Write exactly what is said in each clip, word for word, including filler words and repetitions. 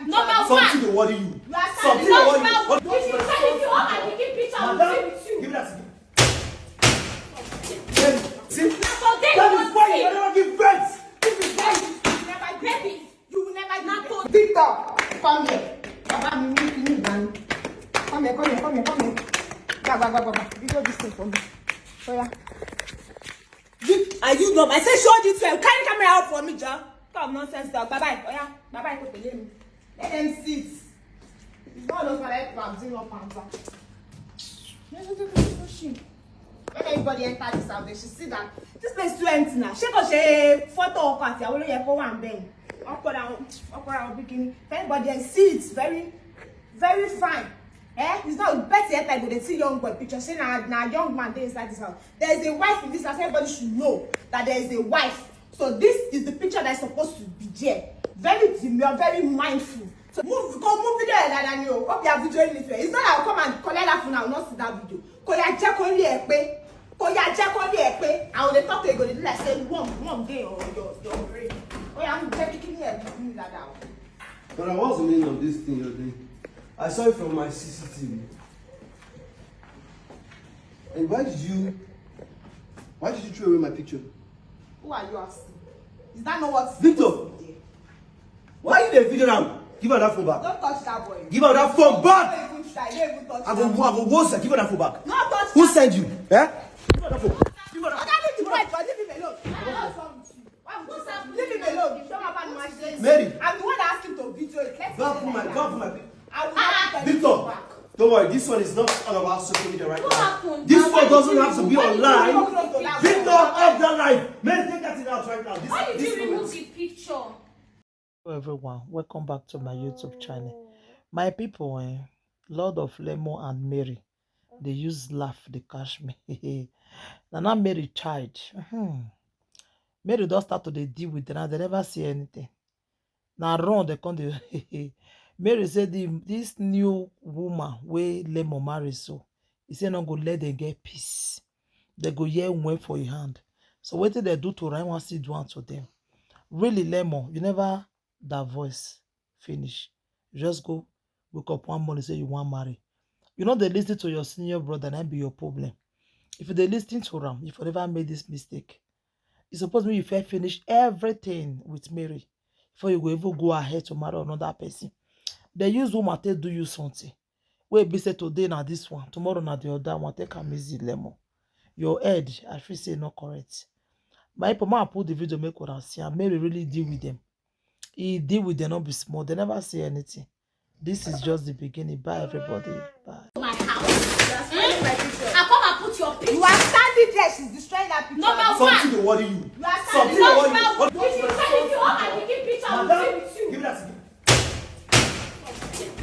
Number one. Something dey worry you. You are Something dey worry you. Number one. If you tell, if you hold my pikin picture, I will deal with you. Madam, give me that thing. Hey, see? Na for there you want to see. That is why you never give birth. This is why you never give birth. You will never give birth. Victor, come here. Baba mi ní kíní ìgbà ni. Come here, come here, come here, come here. Gba, gba, gba, gba, gba. Video this thing for me. Oya. Vic, are you normal? I say show this way. Carry camera out for me, John. Come nonsense dog. Bye bye. Oya, bye bye. Kò tẹ̀lé mi. Let them sit. It's not those like Babzin up and back. No, no, no, no, no, no, shame. When everybody enter this house, they should see that this place too empty now. Ṣé kò ṣe photo ọkọ àti ìyàwó ló yẹ kó wà ń bẹ̀? Ọkọ ra, ọkọ ra, bikini. Everybody, I see it's very, very fine. Eh? It's not better yet. I go dey see young boy picture. Say na, na young man dey inside this house. There is a wife in this house. Everybody should know that there is a wife. So this is the picture that is supposed to be there. Very demure, very mindful. So move, go move video like that. You hope you are videoing it well. It's not that I'll come and collect that phone. I will not see that video. Kò yá jẹ́ kó rí ẹ pé. Kò yá jẹ́ kó rí ẹ pé. I will dey talk to you. Go dey do like say one, one day or your, your brain. Oh yeah, I'm very kicking here. Like that. But what's the meaning of this thing you're doing? I saw it from my C C T V. And why did you, why did you throw away my picture? Who are you asking? Is that not what Victor! Why you dey video am? Give her that phone back. Don't touch that boy. Give her that phone back. Don't even try. Don't even touch I go, that boy. I go worse. Give her that phone back. No touch Who that send you? Eh? Give her that phone. Give her that Oga, leave the boy, John. Leave him alone. What's wrong with you? What's wrong with you? Leave him alone. Don't have an emergency. Mary. I'm the one that asked him to video it. Let's Don't put my, don't put my. I will not put Victor, back. Don't worry. This one is not all about social media right now. What happened? This one doesn't have to be online. Victor, off that live. Mary, take that thing out right now. This, Why did this you remove the picture? Hello everyone, welcome back to my YouTube channel. My people, eh, Lord of Lemon and Mary, they use laugh, they catch me. Now, now Mary child. Hmm. Mary don start to dey deal with them. They never see anything. Now run, they come dey. Mary said the, this new woman wey Lemon marry so, he say no go let them get peace. They go hear well for your hand. So wetin they do to Ryan, wan still do am to them. Really, Lemon, you never that voice finish. You just go wake up one morning say you wan marry. You no dey listen to your senior brother, na be your problem. If you dey listen to am, you for never make this mistake. E suppose make you first finish everything with Mary before you go even go ahead to marry another person. They use woman take do you something. Wey be say today na this one, tomorrow na the other one. Take am easy, Lemon. Your head, I feel say no correct. My people, ma put the video make una see am. Mary really deal with them. He deal with them, not be small. They never say anything. This is just the beginning. Bye, everybody. Bye. My house. You are spoiling my picture. I come and put your picture. You are standing there. She's destroying that picture. Number one. Something dey worry you. You are standing there. Something dey worry you. If you tell, if you hold my pikin picture, I will deal with you. Madam, give me that thing.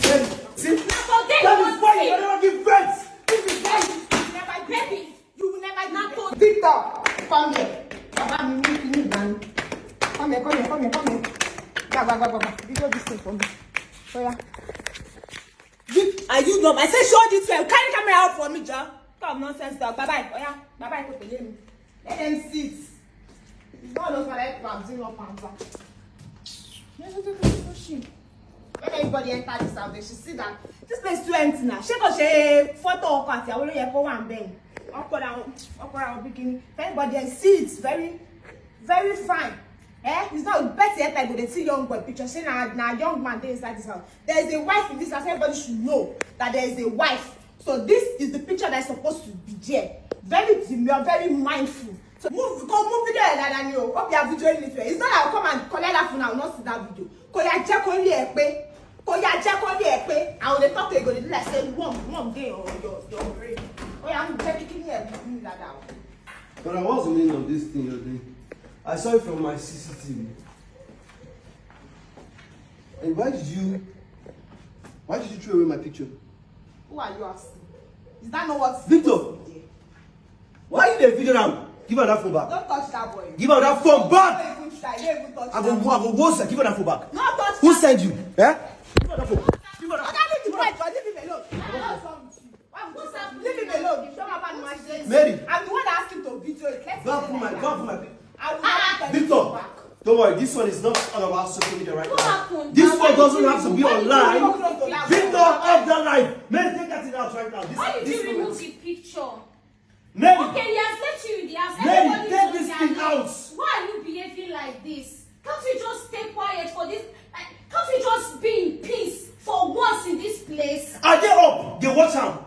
Hey, see? Now for there That you is want why you see. Never give birth. This is why you never give birth. You will never give birth. Victor, come here. Baba mi ní kíní ìgbà ni. Come here, come here, come here, come here. Gba, gba, gba, gba, gba. Video this thing for me. Oya. Vic, are you normal? I say show this way. Carry camera out for me, John. Come nonsense dog. Bye bye. Oya, bye bye. Kò tẹ̀lé mi. Let them sit. It's not those like Babzin up and back. No, no, no, no, no, shame. When everybody enter this house, they should see that this place too empty now. Ṣé kò ṣe photo ọkọ àti ìyàwó ló yẹ kó wà ń bẹ̀? Ọkọ ra, ọkọ ra bikini. Everybody, I see it's very, very fine. Eh? It's not better yet. I go dey see young boy picture. Say na, na young man dey inside this house. There is a wife in this house. Everybody should know that there is a wife. So this is the picture that is supposed to be there. Very demure, very mindful. So move, go move video like that, you. Hope you are videoing it well. It's not that I'll come and collect that phone. I will not see that video. Kò yá jẹ́ kó rí ẹ pé. Kò yá jẹ́ kó rí ẹ pé. I will dey talk to you. Go dey do like say one, one day or your, your brain. Oh yeah, I'm very kicking here. Like that. But what's the meaning of this thing you're doing? I saw it from my C C T V. And why did you, why did you throw away my picture? Who are you asking? Is that not what Victor! Why you dey video am? Give her that phone back. Don't touch that boy. Give her that phone back. Don't even try. Don't even touch I go, that. I go worse. Give her that phone back. No touch Who that. Send you? Eh? Give her that phone. Give her that Oga, leave the boy, John. Leave him alone. What's wrong with you? Why would you stop? Leave him alone. You don't have an emergency. Mary. I'm the one that asked him to video it. Let's Don't put my, don't put my. I will not put Victor. Back. Don't worry, this one is not all about social media right now. This one doesn't have to be online. Victor, off that live. Men, take that thing out right now. This, why did you remove the picture? Mary, okay, he has let you in the house. Mary, take this thing out. Why are you behaving like this? Can't you just stay quiet for this? Like, can't you just be in peace for once in this place? Are they up? They watch am.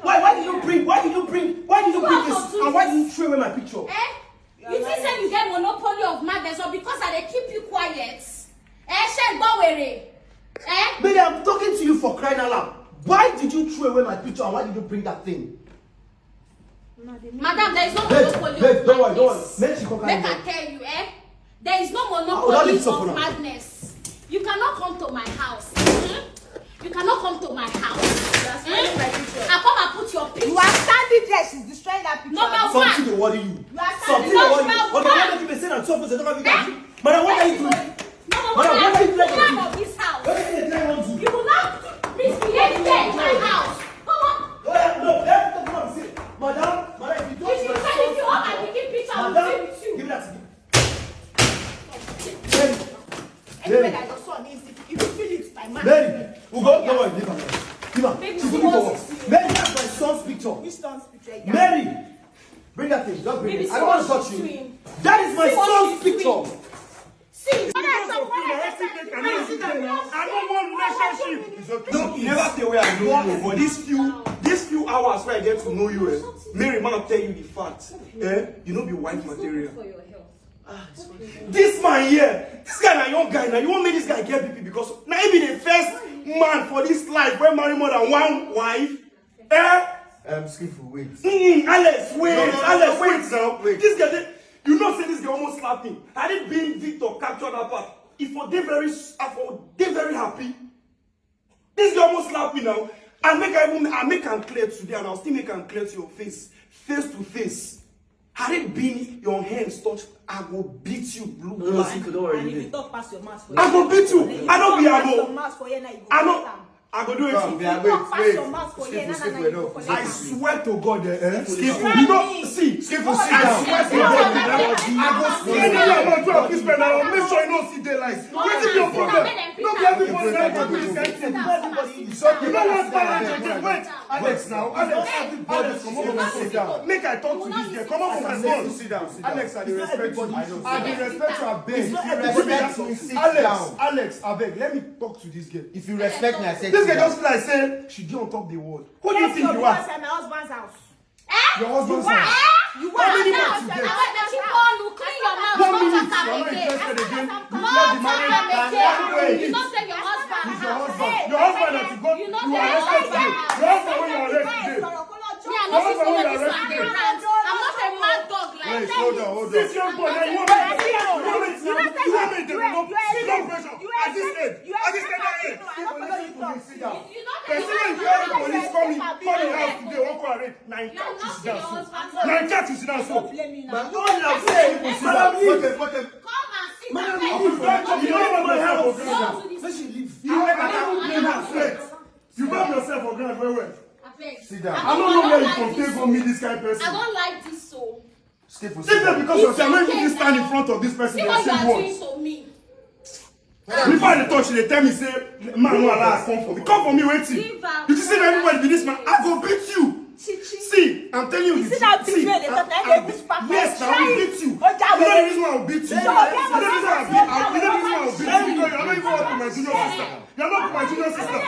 Why? Why did you bring? Why did you bring? Why did you bring this? And why did you throw away my picture? Eh? You think say you get monopoly of madness, or because I dey keep you quiet? Eh, ṣé gbọ́ wèrè? Eh? Baby, I'm talking to you, for crying out loud. Why did you throw away my picture and why did you bring that thing? Madam, there is no monopoly of madness. Babe, don't worry, don't worry. Make I tell you, eh? There is no monopoly of madness. You cannot come to my house. Hmm? You cannot come to my house. Hmm? I come and put your picture. You are standing there, she's destroying that picture. Number one. Something dey worry you. You are standing there. Something dey worry you. Okay, why don't you be saying that soft voice? Madam, what are you doing? Madam, what are you doing? Get out of this house. What is it? You will not misbehave here in my house. Come on. Oh, yeah, no, let me talk about this. Madam, madam, if you don't, if you, if you hold my pikin picture, I will deal with you. Madam, give me that thing. Mary. Anyway, Mary. That your son is, if you feel it by man. Mary, we go, don't worry, leave her. Leave her. Baby, she go look for work. Mary, that's my son's picture. Which son's picture? Mary, bring that thing. Just bring it. I don't want to touch you. That is my son's picture. See, I don't want relationship. No, you never stay where I know you, but these few, these few hours where I get to know you, eh, Mary, man, tell you the fact. Eh, you no be wife material. Ah, this man here, this guy na young guy now. You want make this guy get B P because now he be the first man for this life wey marry more than one wife. Eh? Um, Skillful, wait. Mm, Alex, wait. No, no, no, Alex, no, wait now. Wait. This guy, dey- you know, say this guy almost slapped me. Had it been Victor capture that part, if I dey very, s- I for dey very happy. This guy almost slapped me now. I make I even, I make am clear today, and I'll still make am clear to your face, face to face. Had it been your hands touch, I go beat you blue black. No, no, Skillful, don't worry. And if you talk pass your mouth for I go beat you. I no be amo. I no. I go do it. Come, yeah, wait, wait. Skillful, Skillful, enough. I swear to God, eh? Skillful, you know, see, Skillful, sit down. I swear to God, I go see you. Make sure you no see daylight. Wetin be your problem? No be everybody na go do this kind thing. You no want balance again. Wait, Alex now, Alex, Alex, come on, sit down. Make I talk to this girl. Come on, sit down. Alex, I dey respect you. I dey respect you, abeg. If you respect me, sit down. Alex, Alex, abeg, let me talk to this girl. If you respect me, I said this girl just feel like say she dey on top the world. Who do you think you are? Yes, your husband's house. Your husband's house. How many months you get? One minute, you are not interested again. You left the marriage. Wait. He's your husband. Your husband that you got, you arrested today. Your husband wey you arrest today. Your husband wey you arrest today. Wait, hold on, hold on. This young boy, now you want me, you want me, you want me to develop blood pressure at this age? At this tender age? Sit down. Person wey carry police come in, come in house today, wan come arrest. Na him catch you sit down so. Na him catch you sit down so. But all you have said, madam, leave. Madam, leave. You don't even blame her for ground. Make she leave. You don't even blame her. You blame yourself for ground well well. Sit down. I don't know where you from take on me this kind of person. I don't like this so. Skillful, sit down. If not because of say, make me stand in front of this person and say what? Before I dey talk, she dey tell me say man no allow her come for me. Come for me, wetin? You see, everybody be this man. I go beat you. See, I'm telling you the truth. See, yes, I will beat you. You know the reason why I will beat you. You know the reason why I will beat you. You know the reason why I will beat you because you are not even up to my junior sister. You are not up to my junior sister.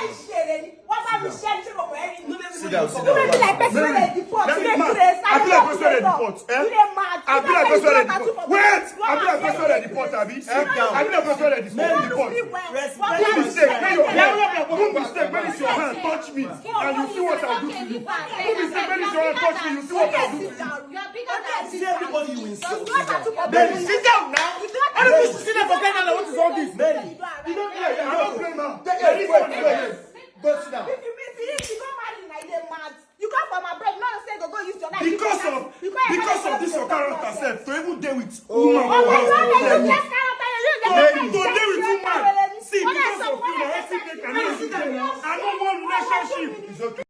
Sit down, sit down. You be like person wey dey deport. You dey deport. You dey mad. I be like person wey dey deport. Wait, I be like person wey dey deport, abi? Sit down. I be like person wey dey deport. Who mistake? Where your hand? Who mistake? When is your hand touch me? And you see what I do to you. Who mistake? When is your hand touch me? You see what I do to you. See everybody you insult. Baby, sit down now. All of this, sit down for crying out loud. What is all this? Baby, you don't hear. I don't blame her. Take it. Wait, wait, wait. Go sit down. If you, if you, if you go marry, na you dey mad. You come from abroad, you know say go, go use your life. Because of, because of this your character sef, to even dey with woman for house.